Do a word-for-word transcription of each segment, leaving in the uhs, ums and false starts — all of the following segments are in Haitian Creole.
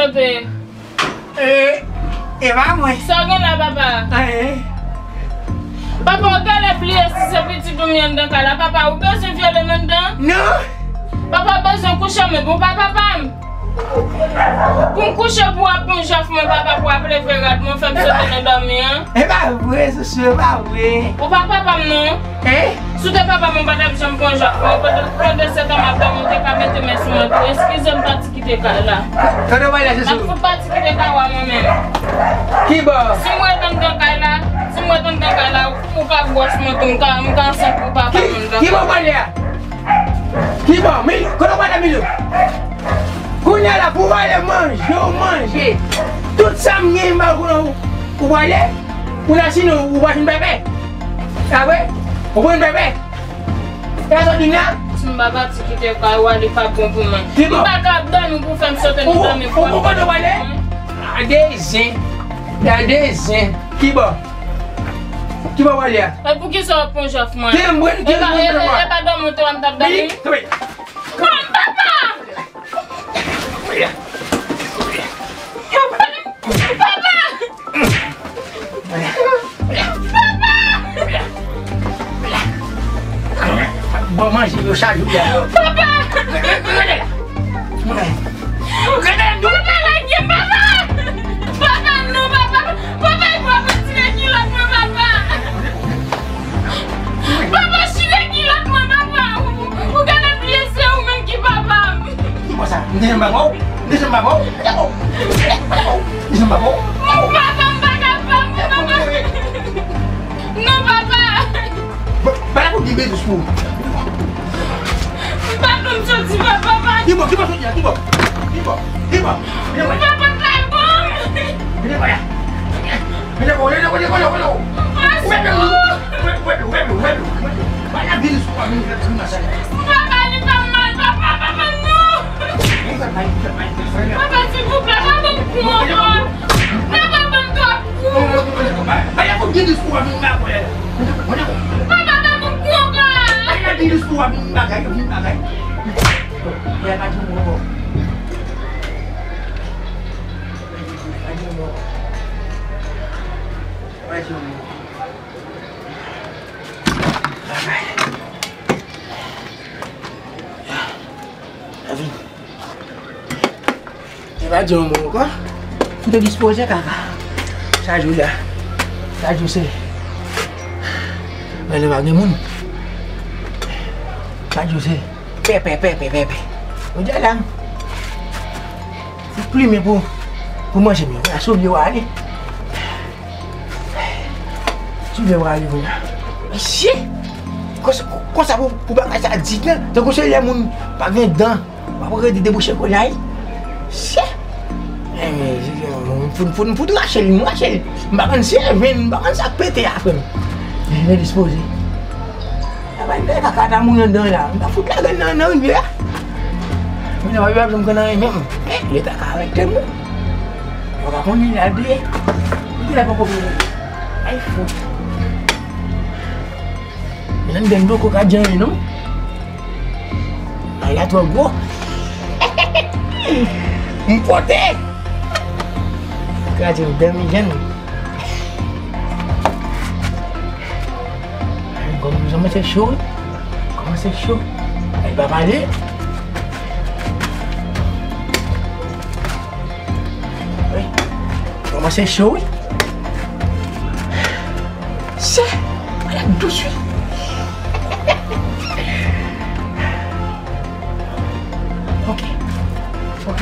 Kote? E, e pa mwen. Sa w gen la, papa? Anyen. Papa, ou genlè bliye si se pitit ou m ye anndan kay la. Papa, ou bezwen vyole m anndan? Non. Papa, ou bezwen kouche mwen, bon, papa, papa m. Pou m kouche pou w ap pran jòf mwen, papa, pou w ap leve rad mwen, fè m sote nan dòmi an. E pa vre, Soso, e pa vre. Ou pa papa m, non. Hein? Si w te papa m, ou pa t ap janm pran jòf mwen. Pandan, pandan se tan m ap dòmi, ou te ka mete men sou mwen tou. Eskize m, pati kite kay la. Kote w prale, Soso? M ap fout pati kite kay la mwen menm. Kibò? Si m ret anndan kay la, si m ret anndan kay la, ou ka gwòs mwen tou, m ka, m ka ansent pou papa m anndan kay la. Kibò w prale a? Kibò? Milou, kote w prale, Milou? Kounye a la, pou w prale manje, w manje. Tout sa m gen, m ba w konnen ou, ou prale, ou la, sinon, ou pa fin pèpè. Sa vre? Ou pa fin pèpè. E sa w di m la? Si m pa pati kite kay ou a, li p ap bon pou mwen. Kibò? M pa ka ap dòmi pou fè m sote nan dòmi pou w ap pran jòf mwen. Gade zen. Gade zen. Kibò? Kibò w prale a? E poukisa w ap pran jòf mwen? Ki m pran, ki m pran jòf mwen? E pa dòmi w te wè m t ap dòmi? Papa! Papa! Papa! Bon, manje yo chak jou la. Papa! Rete la. Rete la, m di w. Papa, lage m, papa! Papa, non, papa! Papa, e pou w ap retire kilòt mwen, papa! Papa, chire kilòt mwen, papa! Ou, ou genlè bliye se ou menm ki papa m! Ki konsa? M te janm papa w? M te janm papa w? M te janm papa w? Papa, m pa kapab, papa! Non, papa! Ba la pou di betiz pou ou. M pa konn soti, papa, papa! Ki bò? Ki bò soti a? Ki bò? Ki bò? Ki bò? Vin la. Papa, pa bon! Vin la. Vin la, vin la, vin la, vin la, vin la. Ou mèt ou, ou mèt ou, ou mèt ou, ou mèt ou. Ba la byen sou pa vin fè ti masak. Papa, li pa mal, papa, papa, non! Ou fè mal, ou fè mal, ou fè mal. Papa, silvouplè, pa ban m kou ankò. Papa, ban m twòp kou. Ba la pou byen sou pa vin ba la. Papa, ban m kou ankò. Ba la byen sou pa vin bagay, vin bagay. Yè pa di mwen ankò. Pa di mwen ankò. Pa di mwen ankò. Evan. E pa di yon mo ankò. M te dispoze kaka. Chak jou la. Chak jou se. Mwen lè pa gen moun. Chak jou se. Pè, pè, pè, pè, pè, pè. Ou di la. Fout plimen pou, pou manje m yo. Kounye a soulye w ale. Soulye w ale kounye a. Mesye! Konsa, konsa pou, pou bagay sa di dan. Tankou se lè moun pa gen dan. W ap rete debouche kounye a. Mesye! Eh, m fout, m fout, m fout rache l, m rache l. M pa konn si e venn, m pa konn sa k pete a, frè m. Men dispoze. Sa pa yon kaka ta mouri anndan la. M ta fout lage l nan, nan rivyè a. Men nan rivyè a, m konn anyen menm. Eh, leta ka arete m. Yo pa konn li la bliye. Li la poko bliye. Ay, fou. Men nan dènye dlo koka djan non. Ay la twò gwo. M pote. Kraze m dènye jèn. Kòm nou kòmanse cho wi. Kòmanse cho. Ay pa pale. Wi. Kòmanse cho wi. Sa, pale dous wi. Ok. Ok.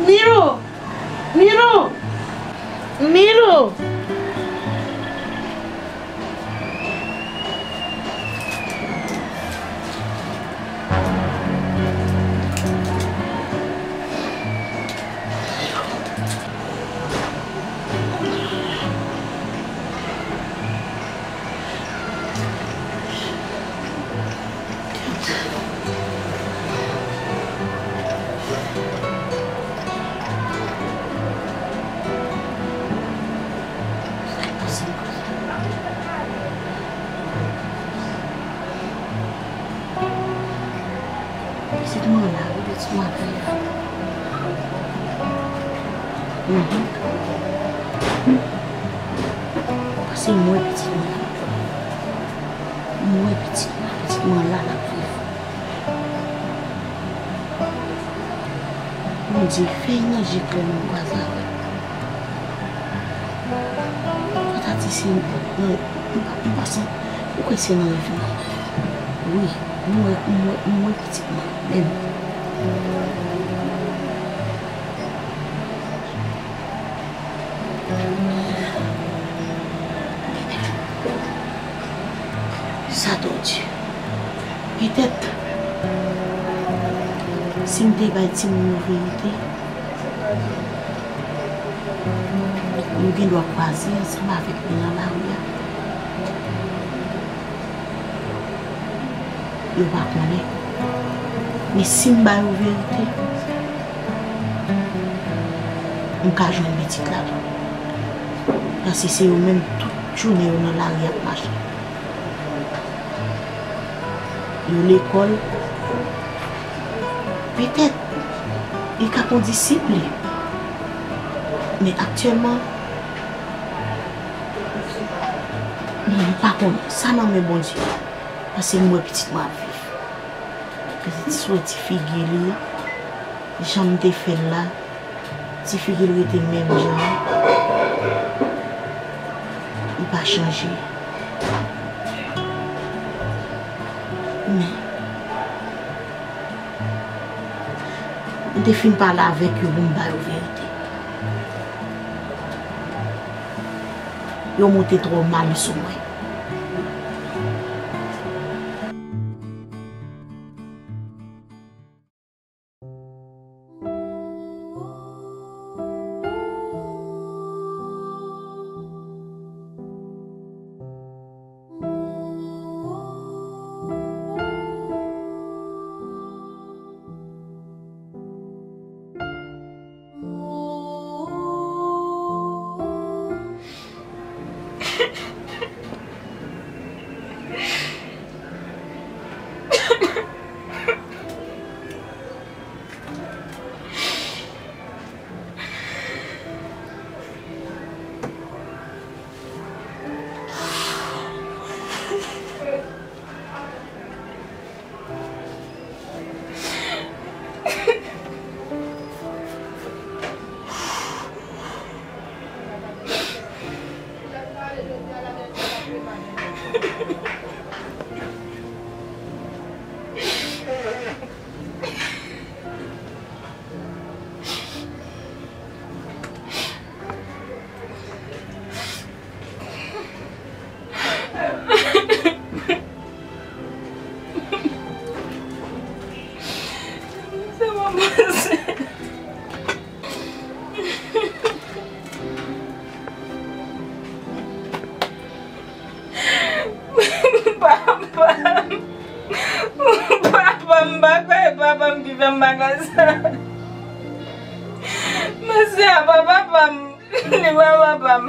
Milo! Milo! Milo! Pitit mwen la, wi, pitit mwen la. Mhm. Pase m wè pitit mwen la. M wè pitit mwen, pitit mwen la, l ap viv. Bondye, fè yon je klè nan kwaze avè l. Patati se, m, m, m pa, m pa santi, ou kwè se nan rèv mwen. Wi, m wè, m wè, m wè pitit mwen, menm. Sa tòdi. Petèt, si m te bay timoun yo verite, nou gen dwa kwaze ansanm avèk li nan lari a. Yo pa konnen. Men si m ba yo verite, m ka jwenn pitit la tou. Paske se yo menm tout jounen yo nan lari ap mache. Yo lekòl. Petèt, li ka pran disip li. Men aktyèlman, m pa konnen. Sa nan men Bondye. Paske m wè pitit mwen ap viv. Pitit sou ti figi li, jan m te fè l la, ti figi l rete menm jan an. Li pa chanje. Men, m te fin pale avèk yo pou m ba yo verite. Yo monte twò mal sou mwen. Sa pa pase. Papa m, papa m, m pa kwè e papa m ki fè m bagay sa. Mesye a pa papa m, li pa papa m.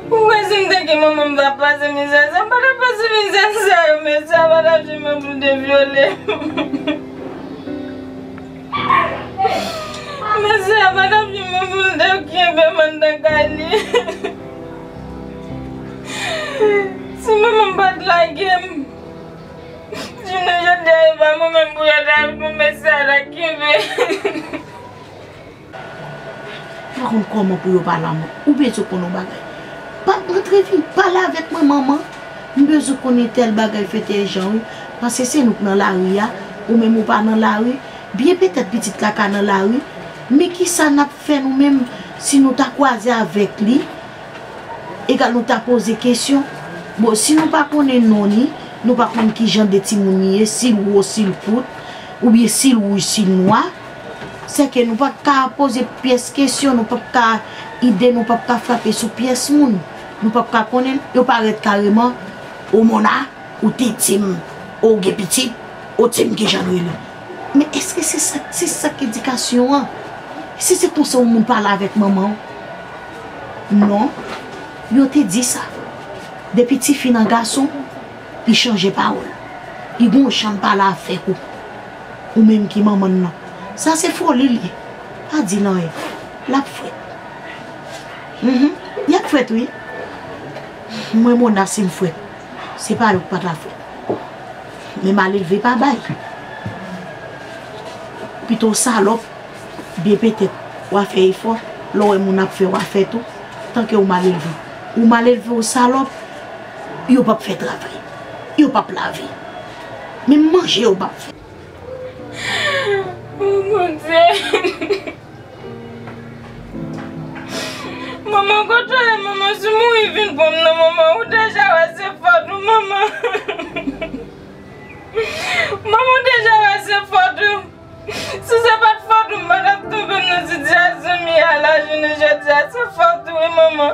Ou kwè si m te gen manman m t ap pase mizè sa? M pa t ap pase mizè sa yo, mesye a pa t ap jwenn mwen pou l te vyole m. Mesye a pa t ap jwenn mwen pou l te kenbe m anndan kay li. Si manman m pa t lage m, jounen jodi a, e pa mwen menm pou yo ta, pou mesye a ta kenbe. Yo pa konn kòman pou yo pale a mwen. Oubyen yo konn yon bagay. Pa rantre vin pale avèk mwen, manman. M bezwen konnen tèl bagay fè tèl jan wi, paske se nou k nan lari a, ou menm ou pa nan lari, byen petèt pitit la ka nan lari, men kisa n ap fè nou menm si nou ta kwaze avèk li? Egal nou ta poze kesyon. Bon, si nou pa konnen non li, nou pa konn ki jan de timoun li ye, si l wo, si l kout, oubyen si l wouj, si l nwa, sèke nou p ap ka poze pyès kesyon, nou p ap ka ide, nou p ap ka frape sou pyès moun. Nou p ap ka konnen, yo parèt kareman, o Mona, ou te di m, o gen pitit, o di m ki jan l rele. Men èske se sa, se sa k edikasyon an? Si se konsa yon moun pale avèk manman w? Non, yo te di sa. Depi tifi nan gason, li chanje pawòl. Li gon jan l pale avèk ou. Ou menm ki manman l nan. Sa se foli l ye. Pa di l anyen. L ap frèt. Mhm. Y ap frèt wi. Mwen Mona si m frèt. Se pa yo k pa ta frèt. Men malelve pa bay. Pito w salòp, byen petèt w a fè efò, lè w wè moun ap fè, w a fè tou, tanke w malelve. Ou malelve, w salòp, yo p ap fè travay. Yo p ap lave. Menm manje yo p ap fè. O Bondye! Manman, kote w ye, manman? Si w mouri, vin pran m non, manman. Ou deja wè se fòt ou, manman. Manman, ou deja wè se fòt ou. Si se pa t fòt ou, m pa t ap twouve m nan sitiyasyon m ye a la jounen jodi a. Se fòt ou wi, manman.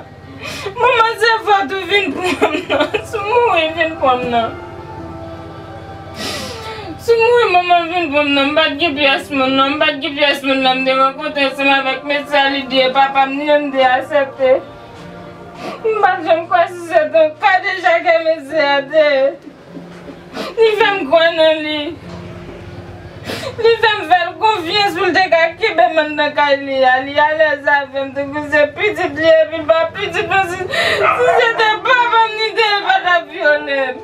Manman, se fòt ou, vin pran m nan. Si w mouri, vin pran m nan. Si w mouri, manman, vin pran m nan. M pa t gen pyès moun, non. M pa t gen pyès moun, non. M te rankontre ansanm avèk mesye a, li di e papa m, li menm te aksepte. M pa t janm kwè si se te yon ka deja ke mesye a te ye. Li fè m kwè nan li. Li fè m fè l konfyans pou l te ka kenbe m anndan kay li a. Li alèz avè m tankou se pitit li epi l pa pitit mwen. Si, si se te papa m li te ye, l pa t ap vyole m.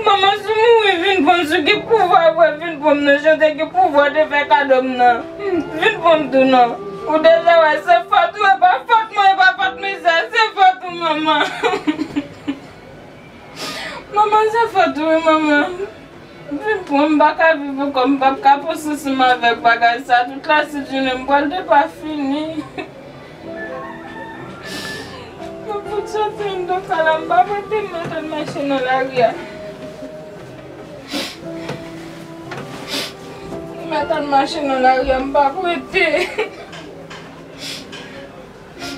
Manman, si w mouri, vin pran m. Si w gen pouvwa, vre, vin pran m nan jan w te gen pouvwa w te fè kado m nan. Vin pran m tou non. Ou deja wè se fòt ou, e pa fòt mwen, e pa fòt mesye a, se fòt ou, manman. Manman, se fòt ou wi, manman. Vin pran m, m pa ka viv ankò, m p ap ka pase ansanm avèk bagay sa. Tout lasit jounen m pral depafini. M ap fout soti anndan kay la, m p ap rete, m ap tann mache nan lari a. M ap tann mache nan lari a, m p ap rete.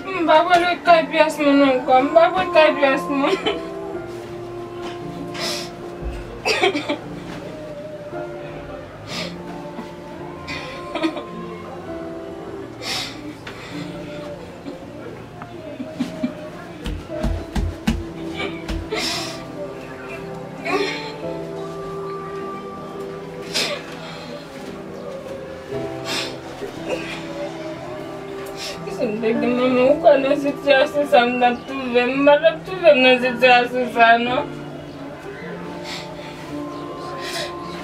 M pa pral ret kay pyès moun ankò. M pa pral kay pyès moun. Si m te gen manman, ou kwè nan sitiyasyon sa m t ap twouve m? M pa t ap twouve m nan sitiyasyon sa non.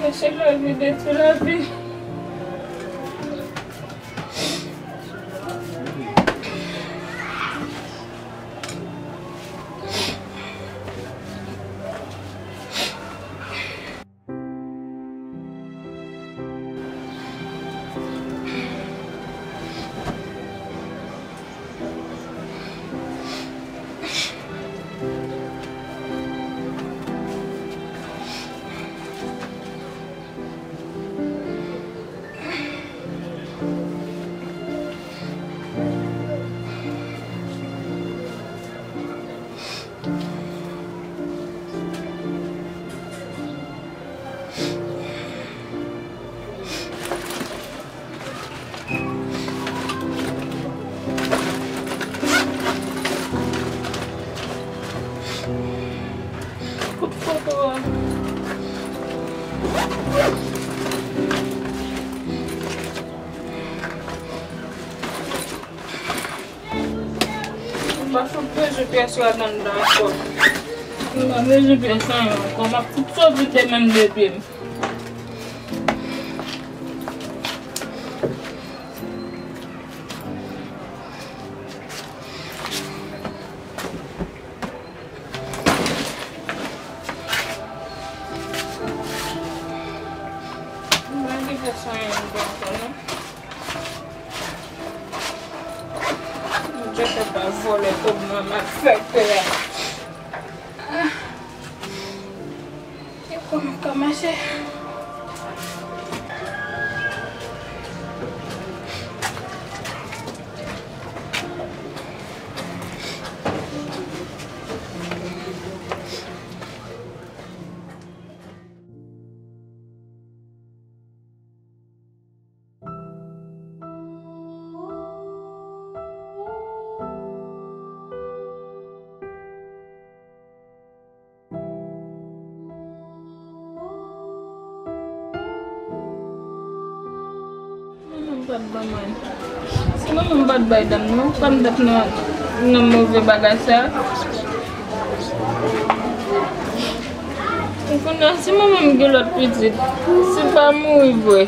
Chèche lavi, detwi lavi. Kout foto a. M pa fout bezwen pyès rad anndan ankò. M pa bezwen pyès anyen ankò. M ap fout soti demen m de pye m. Vòlè kòb mwen, m ap fè kè a. Ah. E kòman ka mache? Manman m pa t ban mwen. Si manman m pa t bay dam nan, pa m t ap nan, nan move bagay sa. Kounye a, si manman m gen lòt pitit, si l pa mouri vre,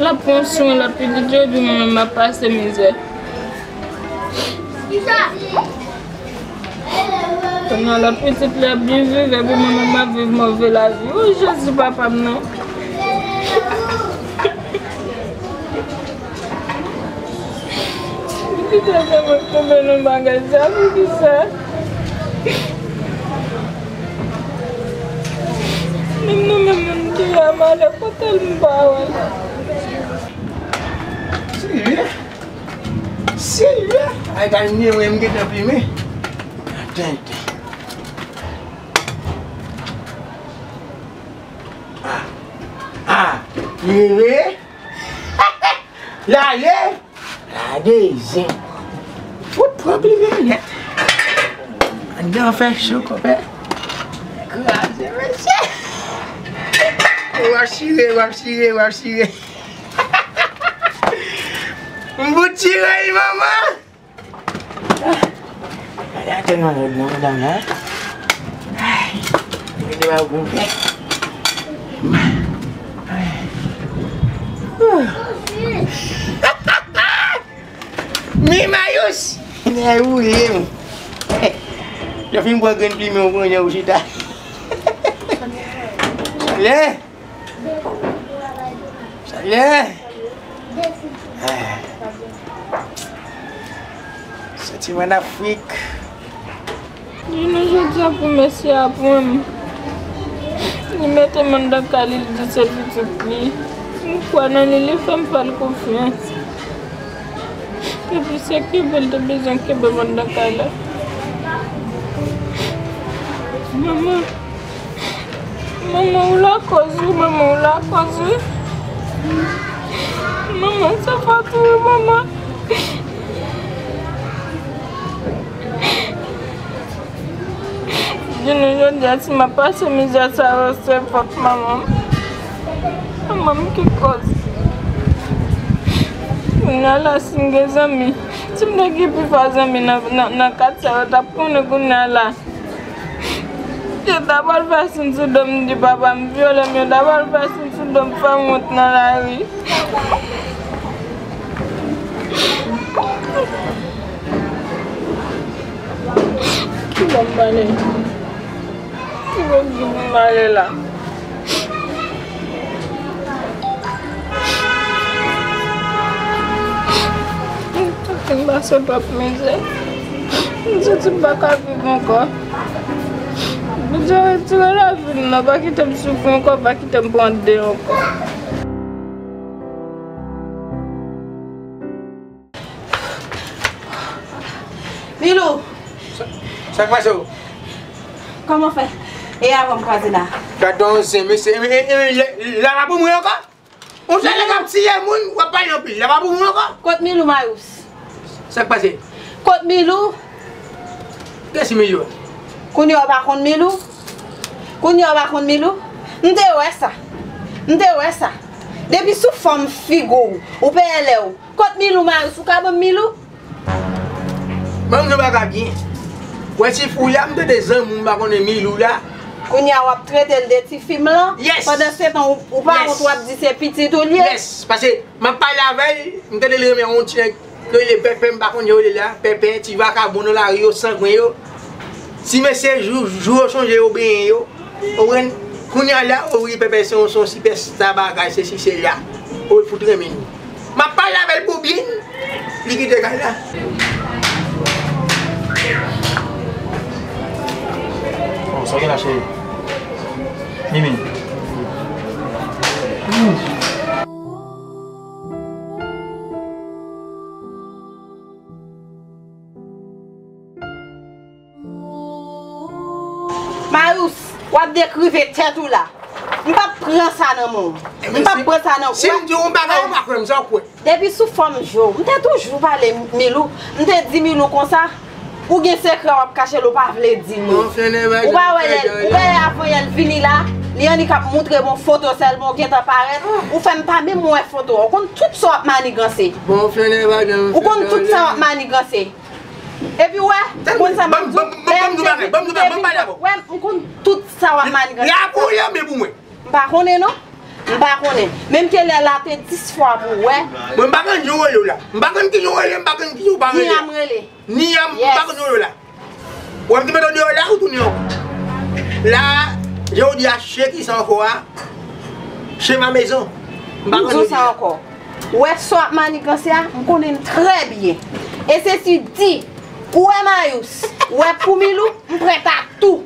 l ap pran swen lòt pitit yo, epi mwen menm m ap pase mizè. Kounye a lòt pitit li ap byen viv, epi mwen menm m ap viv move lavi. O Jezi, papa m nan. Poukisa fè mwen tonbe nan bagay sa? Poukisa? Menm nou menm moun ki la malè, kote l m pa wè l? Serye? Serye? Ay, gade mwen, mwen, m gentan plimen. Tenten. Ah. Ah. Rere. Lale. Lale zen. Fout pran plimen nèt. Anndan fè cho, konpè. Kraze, mesye. W ap chire, w ap chire, w ap chire. M bout chire, wi, manman. Gade atè nan lòd nan, medam, la. Ay, gade ba bon fè. Ay. Mi Mayous! Nèg ou ye, m. Lè w fin pran grenn plimen w pran jan ou chita. Lè Salè! Ah. Soti mwen Afrik. Jounen jodi a pou mesye a pran m. Li mete m anndan kay li, li di se pitit li. M kwè nan li, li fè m fè l konfyans. Epi se kenbe l te bezwen kenbe m anndan kay la. Manman. Manman, ou lakòz wi, manman, ou lakòz wi. Manman, se fòt ou wi, manman. Jounen jodi a, si m ap pase mizè sa yo, se fòt manman m. Manman m ki kòz. Kounye a la, si m gen zanmi, si m te gen pi fò zanmi nan, nan, nan katye a, yo t ap konnen kounye a la. Yo t ap al fasin sou do m, di papa m vyole m, yo t ap al fasin sou do m, fè m wont nan lari. Ki bò m prale? Ki bò m di pou m ale la? M fin pase twòp mizè. M santi m pa ka viv ankò. Bondye retire lavi m nan, pa kite m soufri ankò, pa kite m pran de ankò. Milou! Sa, sa k pase w? Kòman fè? E avan m kwaze la. Gad on zen, mesye. E, e, e, la, la pa pou mwen ankò? Ou sa nèg ap tiye moun, w ap pale anpil. La pa pou mwen ankò? Kot Milou, Mayous? Sa k pase? Kot Milou? Kiyès ki Milou? Kounye a w pa konn Milou? Kounye a w pa konn Milou? M te wè sa. M te wè sa. Depi sou fòm figi w, ou peyèlè w. Kot Milou, Mayous? Ou ka ban m Milou? Ban m yon bagay byen. Wè ti fi w la, m tande zanmi w m pa konnen Milou la. Kounye a w ap trete l de ti fi m lan. Yes. Pandan se tan, ou, ou pa wont w ap di se pitit ou l ye. Yes. Paske m ap pale avè l, m tande l renmen yon ti nèg ki rele Pèpè, m pa konn jan yo rele l la. Pèpè, ti vakabon nan lari yo, sangwen yo. Ti mesye, jou, jou yo chonje yo benyen yo. Ou konprann? Kounye a la, o wi, Pèpè se yon, se yon sipèsta bagay, sesi, sela. O wi, fout renmen nou. M ap pale avè l pou byen, li kite kay la. Cheri. Mimi. Marius, w ap dekrive tèt ou la. M p ap pran sa nan men w. M p ap pran sa nan men w. Si m di w yon bagay, ou pa kwè m, sa w kwè? Depi sou fòm je w, m te toujou pale Milou. M te di Milou konsa, ou gen sekrè w ap kache l, ou pa vle di m. Ou pa wè lè, ou pa wè avan yè l vini la, li annik ap moutre m yon foto sèlman, ou gentan parèt, ou fè m pa menm wè foto a. Ou konn tout sa w ap maniganse. Ou konn tout sa w ap maniganse. Epi w wè, ou konn sa m ap di w, lè m te vin, te vin, wè, m konn tout sa w ap maniganse. M pa konnen non. M pa konnen. Menm ke lè la te dis fwa pou w wè. Mwen, m pa konn jan w rele w la. M pa konn kijan w rele, m pa konn kijan w pa rele. Ni a m rele. Ni a m, m pa konn jan w rele w la. Ou ap di mete w deyò la, ou tounen ankò. La, jan w di a, che kisa ankò a? Che ma maison. M pa konn jan w di sa ankò. Ou wè sa w ap maniganse a, m konnen l trè byen. E se si di, ou wè Marius, ou wè pou Milou, m prèt a tou.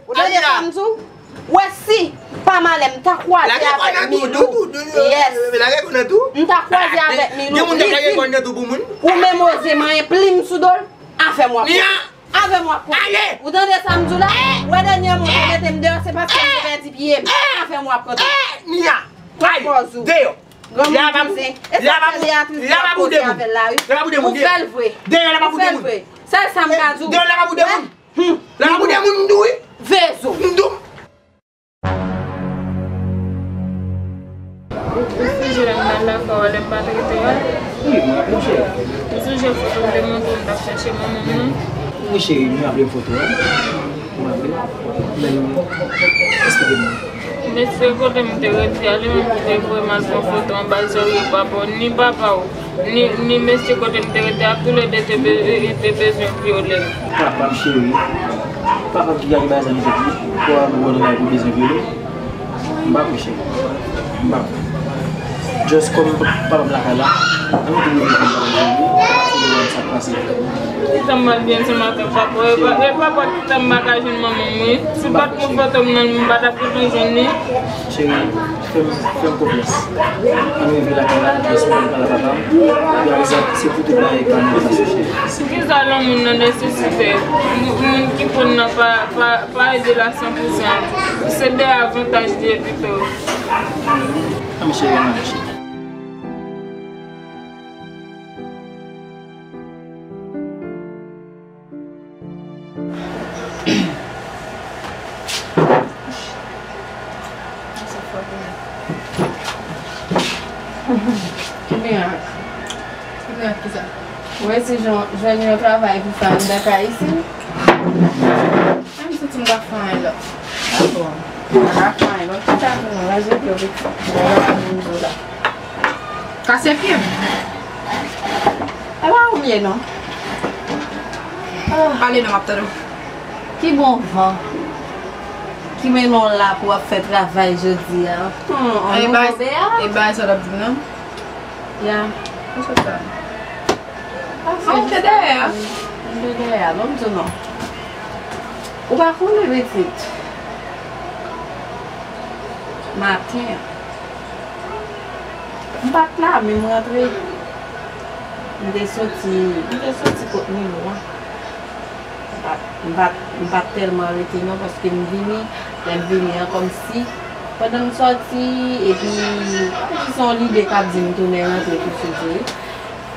Ou tande sa m di w? Ou wè si pa malè m ta kwaze avèk Milou. Yes. M ta kwaze avèk Milou. Li di m, ou menm oze manyen plim sou do l, avè m w ap konte. Avè m w ap konte. Ou tande sa m di w la? Ou wè dènyèman ou te mete m deyò, se paske m te pèdi pye m. Avè m w ap konte. Kòz ou. Granmoun bouzen. E sa fè Beatrice ap koze avè l la wi. Ou fè l vre. Ou fè l vre. Sèl sa m ka di w. Deyò l ap ap boude moun. L ap ap boude moun, m di w wi. Vezo. M di w. Ou, ou sonje lè m t al lakay w a, lè m pa trete w a? Wi, mwen raple m, cheri. Ou sonje foto m te montre w, m t ap chache manman m nan? Wi, cheri, mwen raple m foto a. Mwen raple m. Men, esplike m. Mesye kote m te rete a, li menm ki te voye m al pran foto anba zòrye papa w, ni papa w, ni, ni mesye kote m te rete a, toulede te be-, te bezwen vyole m. Papa m cheri, papa m ki gade bagay sa nan tèt li, pou al wè nan lari pou bezwen vyole m. M pa kwè, cheri. M pa kwè. Just kòm papa m lakay la, ann tou nou vin papa m jwenn li, papa m jwenn li, sa k pase. Kitan m al byen se maten papa, e pa, e papa kitan m pa ka jwenn manman m wi. Si pa t pou foto m nan, m pa t ap gentan jwenn li. Cheri, fè m, fè m konfyans. Ann rive lakay la, just pou m pale a papa m. Epi apre sa, se pou tout bagay pa nou pase, cheri. Poukisa lanmou nan nesesite? Moun, moun ki pran nan pa, pa, pa ede l a san pou san. Se de avantaj li ye pito. Ann cheri, ann ale cheri. Kimirak. Kimirak kisa? Ou resi jwenn yon travay pou fè anndan kay isi? Mwen m santi m pa fè anyen lòt. A bon. M pa ka fè anyen lòt. Chita pou mwen, raje pye w pitit. Mwen pa ka vin di w la. Kase pye m. E pa ou m ye non. Ah. Pale non, m ap tande w. Ki bon van ki mennen w la pou w ap fè travay jodi a? Hmm, on nouvo beya? E bagay sa w t ap di m nan? Ya. Ou sot sa? Ou te dèyè a? M te dèyè a, ban m di w non. Ou pa konnen pitit. Maten an. M pa t la, men m rantre. M te soti, m te soti kot Milou a. M pa t, m pa t, m pa t tèlman rete non, paske m vini, lè m vini an, kòmsi, pandan m soti, epi, kòmsi se yon lide k ap di m tounen rantre tousuit wi.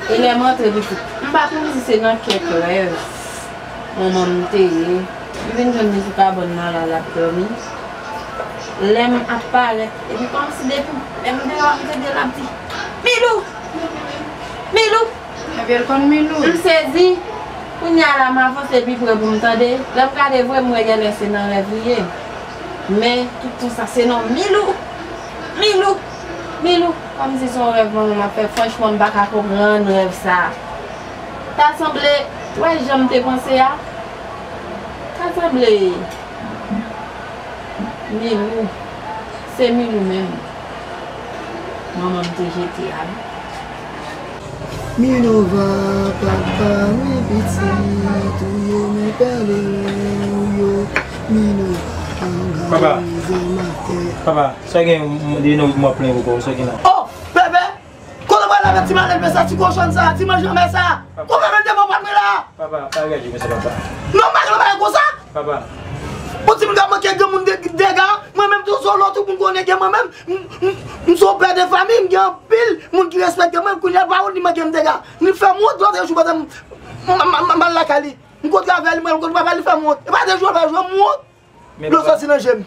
E lè m antre pitit, m pa konn si se nan kèk rèv manman m te ye. M vin jwenn li sou kabann nan la, l ap dòmi. Lè m ap parèt, epi kòmsi depi lè m deyò a, m tande l ap di, "Milou! Milou!" Epi l konn Milou. M sezi. Kounye a la, m avanse pi pre pou m tande. Lè m gade vre, m wè genlè se nan rèv li ye. Men, tout tan sa, se non Milou! Milou! Milou! Kòmsi se yon rèv manman m ap fè. Franchman, m pa ka konprann rèv sa a. Ta sanble, wè jan m te panse a? Ta sanble Milou. Se Milou menm. Manman m te jete a wi. Minova, papa, wi pitit ou yo, men pale lè ou yo. Minova. Papa, papa, sa gen yon, yon, yon, yon, mwen plen pou kò, sa gen la. Oh, bebe! Kote w pral avèk ti malelve sa, ti kochon sa, ti manje anmè sa? Kote w pral devan pa m la? Papa, pa reyaji konsa, papa. Non, m pa gen bagay konsa. Papa. Ou di m ka manke granmoun de, dega, mwen menm tou se yon lòt moun konnen gen mwen menm, m, m, m se yon pè de fanmi, m gen anpil moun ki respekte mwen, kounye a pa wont li manke m dega. Li fè m wont lòt jou pandan m, m, m, m, m al lakay li. M kontre avè li, mwen kontre papa li fè m wont. E pa de jou, pa jou, m wont. Dlo soti nan je m.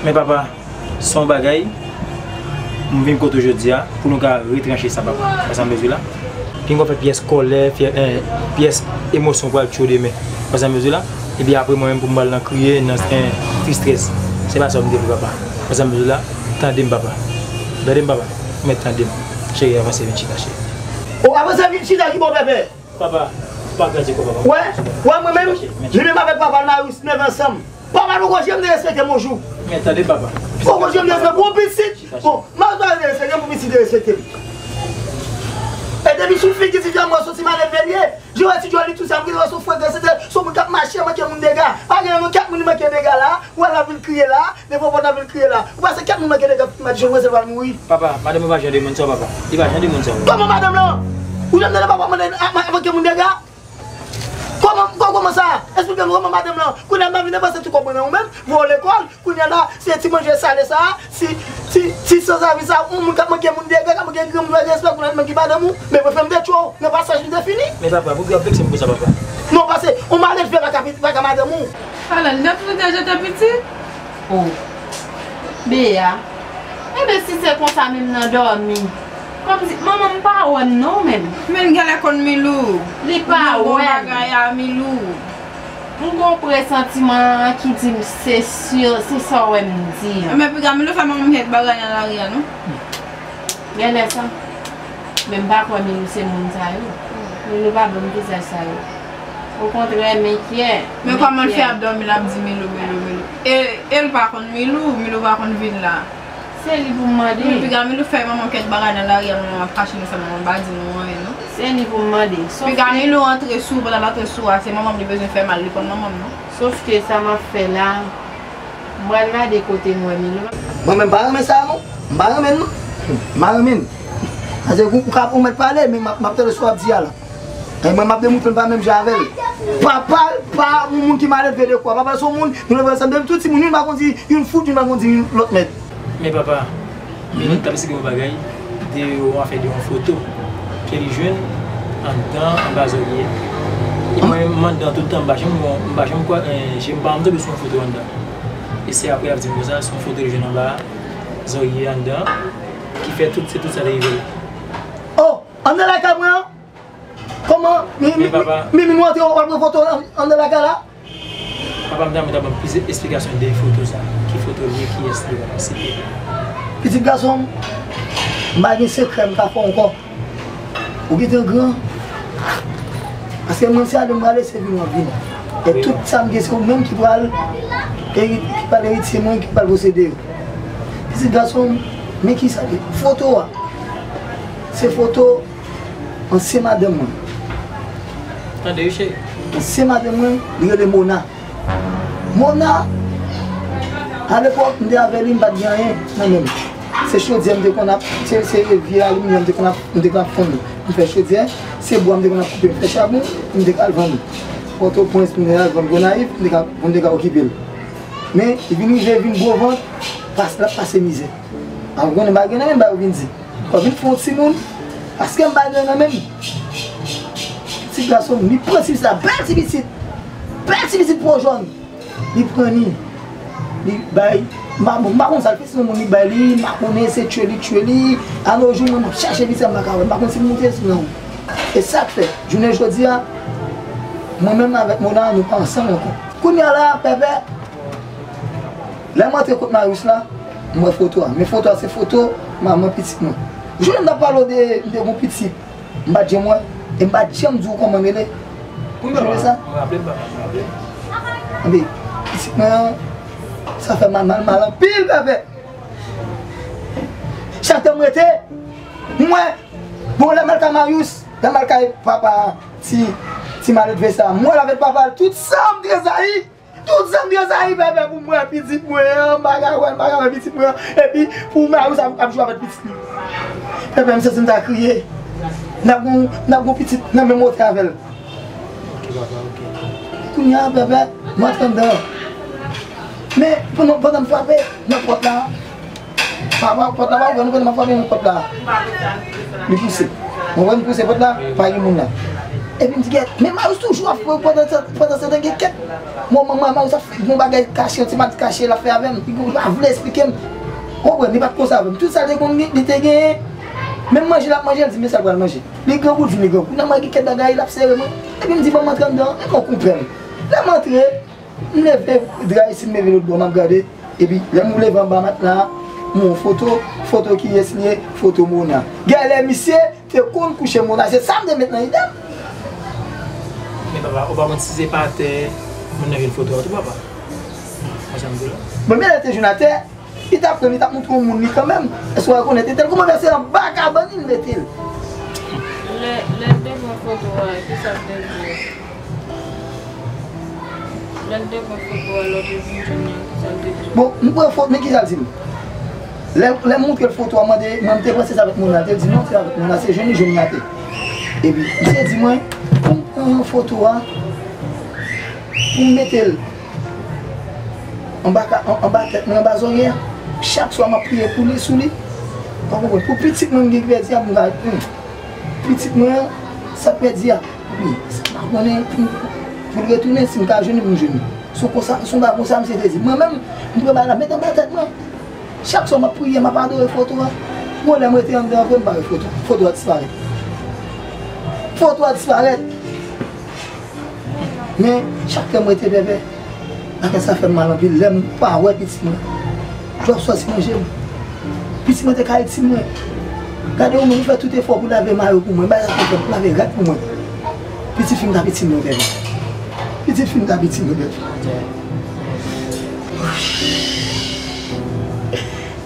Men papa, se yon bagay, m vin kote w jodi a, pou nou ka retranche sa, papa. Wè sa m bezwen la? Pinga w fè pyès kòlè, fè, eh, pyès emosyon pral tchwe w demen. Wè sa m bezwen la? Epi apre mwen menm pou m pral nan kriye, nan, eh, tristrès. Se pa sa w mete pou papa. Wè sa m bezwen la? Tande m, papa. Tande m, papa. Ou mèt tande m. Cheri, avanse vin chita, cheri. O, avanse vin chita ki bò, bebe? Papa, pa kraze kò papa. Wè, wè mwen menm, li menm avèk papa l Marius, leve ansanm. Papa l poko janm derespekte m yon jou. Men tande papa. Poko janm derespekte m pou pitit. Bon, Marius pa derespekte m pou pitit derespekte m. E depi sou figi ti fi a m wè soti malelve l ye. Je wè ti djòl li tou sa, m gentan wè se yon fre derespekte, se yon moun k ap mache manke moun dega. Pa gen yon kèk moun li manke dega la, ou wè l ap vin kriye la. Depi w pòt la vin kriye la. Ou panse kèk moun manke de kap madichon, mwen se pral mouri. Papa, madanm ou pa jan de moun sa w, papa. Li pa jan de moun sa w. Kòman madanm lan? Ou janm tande papa mande a, a, manke moun dega? Kòman, kò-, kòman sa? Esplike m kòman madanm lan. Kounye a m pa vin depanse tout kòb mwen nan ou menm, voye w lekòl. Kounye a la, se ti manje sale sa, ti, ti, ti sanzavi sa, yon moun k ap manke moun dega, k ap manke granmoun pa gen respè, kounye a l manke madanm ou. Men mwen fè m te tchwe w nan pasaj li te fini. Men papa, poukisa w ap vekse m konsa, papa? Non, paske yon malelve pa ka, pa ka madanm ou. Ala, li t ap fout jete piti. Oh. Bea. Enben, si se konsa, menm nan dòmi. Kòmsi, manman m pa wè m non, menm. Men l genlè konn Milou. Li pa wè m. Bagay a Milou. M gon presantiman ki di m se si, se sa w wè m di an. Enben, piga Milou fè manman m kèk bagay nan lari a, non. Genlè sa. Men m pa kwè Milou se moun sa yo. Milou pa ban m vizaj sa yo. Okontrè, m enkyè. Men kòman l fè ap dòmi, l ap di Milou, Milou, Milou? E, e l pa konn Milou, Milou pa konn vil la. Se li pou m mande. Wi, piga Milou fè manman kèk bagay nan lari a, manman ap fache, nou fè manman pa di nou anyen, non. Se li pou m mande. Piga Milou antre sou, pandan l antre sou a, se manman m li bezwen fè mal, li konn manman m, non. Sof ke sa m ap fè la, m pral gade kote m wè Milou. Mwen menm pa renmen sa non. M pa renmen non. M pa renmen. Paske ou, ou ka, ou mèt pale, men m ap, m ap tande sa w ap di a la. E mwen m ap demontre m pa menm jan avè l. Papa l pa yon moun ki malelve de kwa. Papa l se yon moun, nou leve ansanm depi tout timoun, youn pa konn di youn fout, youn pa konn di youn lòt mèd. Men papa, Milou t ap esplike m yon bagay de yon afè de yon foto ke li jwenn anndan anba zòrye a. E mwen menm m anndan tout tan, m pa janm wè, m pa janm kwè, eh, je m pa janm tonbe sou yon foto anndan. E se apre l ap di m konsa, se yon foto li jwenn anba zòrye a anndan, ki fè tout, se tout sa te rive l. Oh, anndan lakay mwen an? Kòman? Mi, mi, mi, mi, mi, nou antre, w ap pran foto an, anndan lakay la? Papa m ta, m ta ban m plis esplikasyon de foto sa. Ki foto l ye, kiyès li, papa, silvouplè? Pitit gason m, m pa gen sekrè m ka fè w ankò. Ou gentan gran. Paske mwen se ale m prale, se vini w ap vini. E tout sa m gen, se ou menm ki pral eri-, ki pral eritye mwen, ki pral posede yo. Pitit gason m, men kisa ki foto a. Se foto ansyen madanm mwen. Tande wi cheri. Ansyen madanm mwen, li rele Mona. Mona, alepòk, m te avè li, m pa t gen anyen nan men m. Se chodyè m te konn ap, se, se vye alimyè m te konn ap, m te konn ap fonn. M fè chodyè, se bwa m te konn ap koupe, m fè chabon, m te ka al vann li. Pòtoprens, m te ka al vann Gonayiv, m te ka, m te ka okipe l. Men, li vin rive, vin gwo vant, pas, l ap pase mizè. A, ou konnen m pa gen nan men m, ba yo vin di. Fò vin fè yon timoun, paske m pa gen nan men m. Pitit gason m, li pran ti pitit la, bèl ti pitit. Bèl ti pitit po jòn. Li pran li, li bay, m pa, m pa konn sa l fè, se yon moun li bay li, m pa konnen se tchwe li, tchwe li. A nos jours, mwen, m ap chèche pitit sa, m pa ka wè, m pa konn si l moute, si l nan wout. E sa k fè, jounen jodi a, mwen menm avèk Mona, nou pa ansanm ankò. Kounye a la, Pèpè, lè m antre kot Marius la, m wè foto a. Men foto a, se foto manman pitit mwen. Jounen m t ap pale w de, de yon pitit. M pa t janm wè, e m pa t janm di w kòman m rele. Ou jwenn sa? Mwen raple m, papa, mwen raple m. Tande, pitit mwen an, sa fè mal, mal, mal anpil, Pèpè. Chak tan m rete, m wè, bon, lè m al kay Marius, lè m al kay papa, ti, ti maledve sa, m wè l avèk papa l, tout sa m trezayi. Tout sa m gen sa li pèpè pou mwen, pitit mwen an, m pa ka wè, m pa ka wè pitit mwen an. Epi pou mari w sa ap jwe avèk pitit li. Pèpè, m santi m ta kriye. N ap gon, n ap gon pitit nan menm wotè avè l. Kounye a, pèpè, m antre anndan. Men, pandan, pandan m frape nan pòt la, pa, pa, pòt la pa ouvè, nou konnen m ap frape nan pòt la. Li pouse. Mwen wè m pouse pòt la, pa gen moun la. Epi m di, "Gèt, men Marius toujou ap frape pandan, pandan se tan gen kèt." Mwen, mwen, mwen, Marius ap fè yon bagay kache, yon ti match kache l ap fè avè m. Li pa vle esplike m. Ou konprann, li pa t konsa avè m. Tout sa l te konn gen, li te genyen. Menm manje l ap manje, l di, "Men sa l pral manje." Li grangou, l di, "Li grangou." Nan mwen gen kèt bagay, l ap sere mwen. Epi m di, "Ban m antre anndan." E kon konpè m. Lè m antre, m leve dra isit, m leve lòt bò, m ap gade. Epi, lè m leve anba matla a, m wè yon foto, foto kiyès li ye? Foto Mona. Genlè misye te konn kouche Mona, se sa m te met nan ide m. Men papa, ou pa konn si se pa atè moun nan jwenn foto a tou, papa? Konsa m di la. Bon, men lè l te jwenn atè, li t ap pran, li t ap montre yon moun li kanmenm. Èske w rekonèt entèl? Kòman fè se anba kabann li l mete l? Lè, lè l te pran foto a, kisa l te di? Lè l te pran foto a, lè w te vin jwenn li, kisa l te di? Bon, m pran foto, men kisa l di m? Lè, lè m montre l foto a, mande, mwen m te panse se avèk Mona, l te di non, se avèk Mona, se jwenn li jwenn li atè. Epi, misye di mwen, pou m pran foto a, pou m mete l anba ka, an, anba tèt mwen, anba zòrèy, chak swa m ap priye pou li, sou li. Ou konprann? Pou pitit mwen m gen ki pèdi a, pou m ka, hmm. Pitit mwen an, sa k pèdi a. Wi, sa m pa konnen pou, pou l retounen, si m ka jwenn li, pou m jwenn li. Se konsa, se yon bagay konsa misye te di. Mwen menm, m pran bagay la, met anba tèt mwen. Chak swa m ap priye, m ap adore foto a. Bon, lè m rete anndan vre, m pa wè foto. Foto a disparèt. Foto a disparèt. Men, chak lè m rete pèpè, bagay sa fè m mal anpil. Lè m pa wè pitit mwen, jwèt sòsi manje m. Pitit mwen te ka itil mwen. Gade ou menm, ou fè tout efò pou lave mayo pou mwen, bagay sa pou fè pou lave rad pou mwen. Pitit fi m t ap itil mwen, pèpè. Pitit fi m t ap itil mwen, pèpè.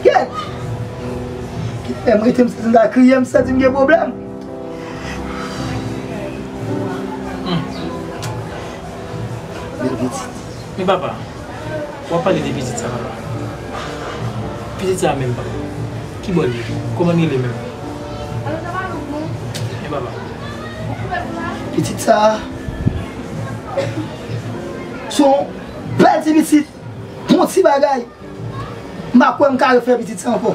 Gèt! Lè m rete, m santi m ta kriye, m santi m gen pwoblèm. Hmm. Bèl pitit. Men papa, w ap pale de pitit sa, papa. Pitit sa menm, papa. Ki bò l ye? Kòman l rele menm? Men papa. Pitit sa, se yon bèl ti pitit. Yon ti bagay. M pa kwè m ka refè pitit sa ankò.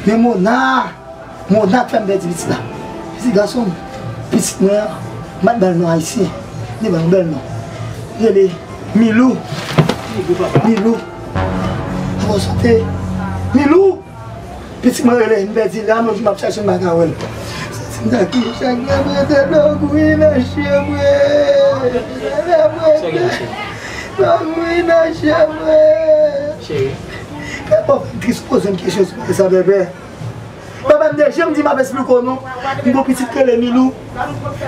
Men Mona, Mona k fè m pèdi pitit la. Pitit gason m, pitit mwen an, m pa t ba l non ayisyen. Li ban yon bèl non. Rele Milou. Milou, papa. Milou. Ankò sante. Milou! Pitit mwen rele, m pèdi l, la m di m ap chache m pa ka wè l. Santi m ta kriye chak lè m rete dòmi nan che mwen. Lè m rete dòmi nan che mwen. Cheri. Kè pa fè m tris, poze m kesyon sou bagay sa, bèbè. Bèbè, m te janm di m ap esplike w non. M gon pitit k rele Milou.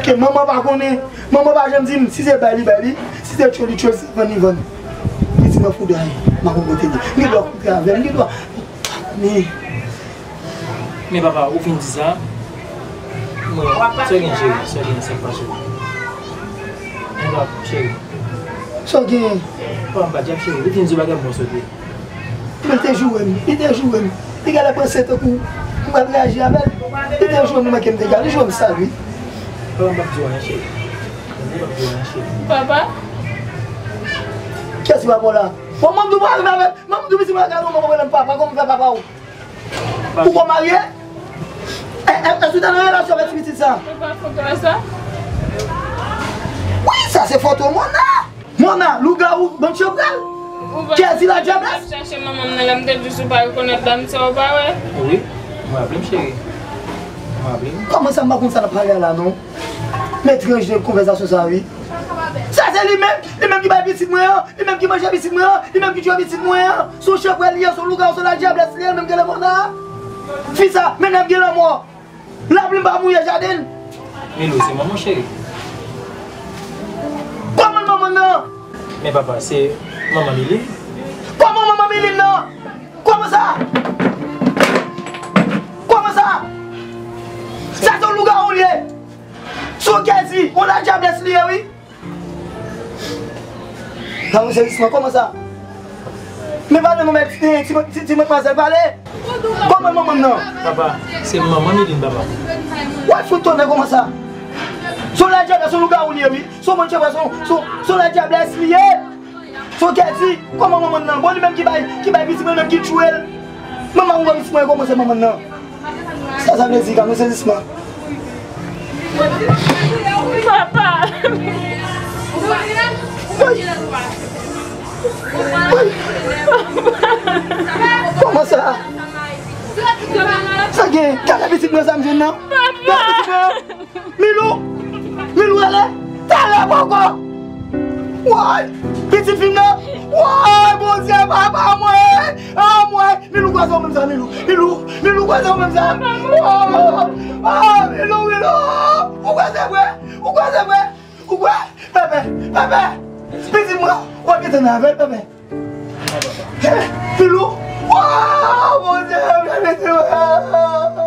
Ke manman pa konnen. Manman pa janm di m si se bay li, bay li. Si se tchwe li, tchwe li, si vann li, vann li. Pitit mwen foudray. M pa konn kote li. M gen dwa kontre avè l. M gen dwa. Men, men papa, ou fin di sa. Mwen, sa gen cheri, sa gen, sa k pase. Men papa, cheri. Sa w gen? Papa, m pa djab cheri, ou fin di w pa gen bon sote. Men l te joure m, li te joure m. Li genlè panse tankou m pral reyaji avè l. Li te joure m, mwen ke m te ka, li joure m sal, wi. Papa, m p ap di w anyen, cheri. M p ap di w anyen, cheri. Papa? Kiyès ki papa w la? Bon, manman m di w pa rive avè l. Manman m di w pitit mwen gade w, manman w rele m papa, kòman m fè papa w? Ou kon marye? E, e, èske w te nan relasyon avèk ti pitit sa? Papa, foto a sa? Wi, sa se foto Mona. Mona, lougawou, bann chanpral. Kèzi la dyablès. Ou pa chache manman m nan lè m te di w si w pa rekonèt dam sa w pa wè. Wi, m raple m cheri. M raple m. Kòman sa m pa konn sa n ap pale a la non? M etranje konvèsasyon sa wi. Sa se li menm, li menm ki bay pitit mwen an, li menm ki manje pitit mwen an, li menm ki tchwe pitit mwen an. Se yon chanpral li ye, se yon lougawou, se yon ladyablès li ye, li menm ki rele Mona. Fi sa, men nèg gen lanmò. Lapli pa mouye jaden. Milou, se manman w cheri. Kòman manman nan? Men papa, se manman Milim. Kòman manman Milim nan? Kòman sa? Kòman sa? Sa se yon lougawou li ye. Se yon kèzi, yon ladyablès li ye wi. Ka yon sezisman, kòman sa? Men pale non, men ti, ti, ti, ti madmwazèl, pale. Kòman manman m nan? Papa, se manman Miline, papa. W ap fout tonè, kòman sa? Se yon ladyablès, se yon lougawou li ye, wi. Se yon moun chèvwa, se yon, se yon, se yon ladyablès li ye. Se yon kèdi, kòman manman m nan? Bon, li menm ki bay, ki bay pitit mwen, li menm ki tchwe l. Manman m wè pitit mwen, kòman se manman m nan? Sa, sa vle di, ka yon sezisman. Papa! Woy! Woy! Kòman sa? Sa gen? Gade pitit mwen sa m jwenn nan. Gade pitit mwen. Milou! Milou ale! Talè poko! Woy! Pitit fi m nan! Woy, Bondye, papa mwen! Anmwey! Milou, kwaze w menm sa, Milou. Milou, Milou, kwaze w menm sa. Oh, oh, Milou, Milou. Ou kwaze vre. Ou kwaze vre. Ou kwè. Pepe, Pepe. Pitit mwen. W ap gentan nan avè l, Pepe. Milou. Oh, Bondye, Milou.